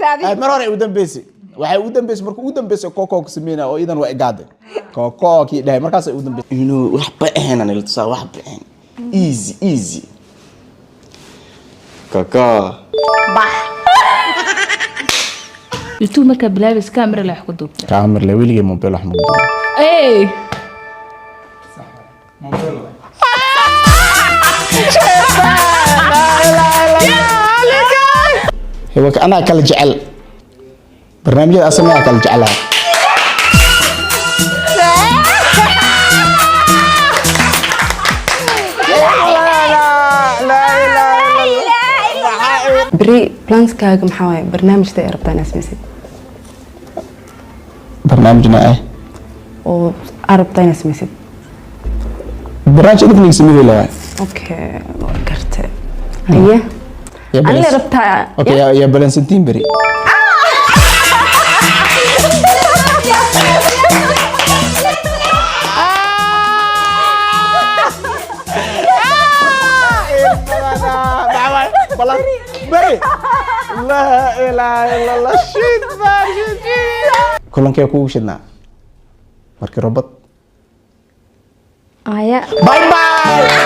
Joogtaa. Ay, mar hore ugu dambeysay, waxay ugu dambeysay markuu ugu dambeysay koko ku sameynaya oo idan waa igaaday koko kii dhahay, markaas ay ugu dambeysay inuu waxba ahayn anila tusaa, waxba ahayn, easy easy koko. Bax. YouTube markaa bilaabaysa camera la wax ku duubtay? Camera le, weligay mobile wax ma duubin. Ey. Mobile waay. Hewa, anaa kala jecel barnaamijyada asamaa kala jecelahay. Beri planskaaga maxaa waaye? Barnaamijta ay rabtaa inaad samaysid? Barnaamijna ah? Oo aad rabtaa inaad samaysid? Barnaamij idinka sameeyay la. Okay, waa garte. Haye, anila rabtaa. Okay, ya balansantiin beri. Beri. Laa ilaaha illa Allah, shit man, shit, shit. Kulankee kugu shidnaa markii robot. Aya. Bye bye.